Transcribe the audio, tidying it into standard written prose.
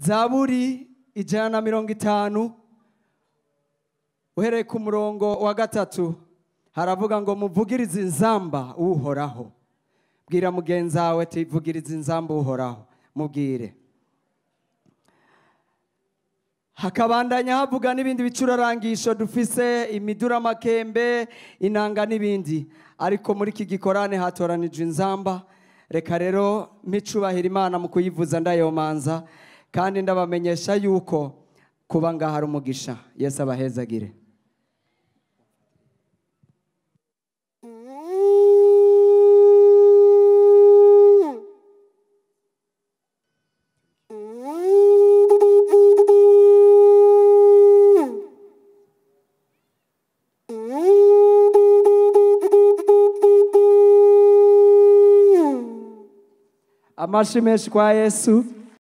Zaburi 150 uhereye ku murongo wa 3 haravuga ngo muvugirize inzamba Uhoraho. Bwira mugenzi wawe ati vugiriza inzamba Uhoraho, mubwire. Hakabandanya havuga n'ibindi bicurarangisho dufise, imiduramakembe, inanga n'ibindi, ariko muri iki gikorane hatoranijwe inzamba. Reka rero mpicubahira Imana mu kuyivuza ndayomanza, kandi ndabamenyesha yuko kuba ngaha ari umugisha. Yesu abahezagire. Amashi menshi kwa Yesu.